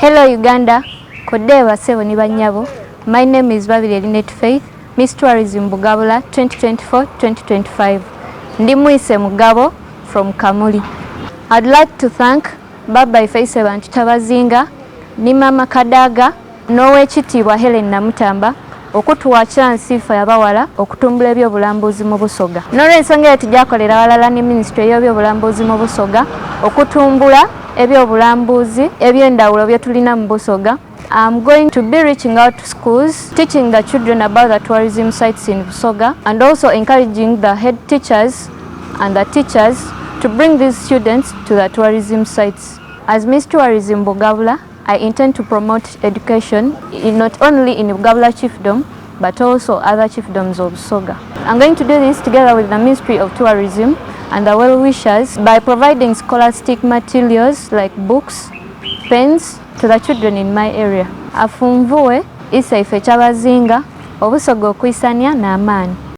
Hello Uganda, Kodde bassebo ne bannyabo. My name is Babirye Linet Faith, Miss Tourism Bugabula 2024-2025. Ndi Mwise Mugabo from Kamuli. I'd like to thank Baba ife Isebantu Kyabazinga ni Mama Kadaga n'owekitiibwa Helen Namutamba okutuwa chance ife abawala okutumbula ebyobulambuzi mu Busoga. N'olwensonga eyo tujja walala ne minisitule y'ebyobulambuzi mu Busoga okutumbula ebyobulambuzi eby'endawulo bye tulina mu Busoga. I'm going to be reaching out to schools, teaching the children about the tourism sites in Busoga and also encouraging the head teachers and the teachers to bring these students to the tourism sites. As Miss Tourism Bugabula, I intend to promote education in not only in Bugabula Chiefdom, but also other chiefdoms of Busoga. I'm going to do this together with the Ministry of Tourism and the well-wishers by providing scholastic materials like books, pens to the children in my area. Afunvuwe Isaife Kyabazinga, Obusoga okwisania n'amaanyi.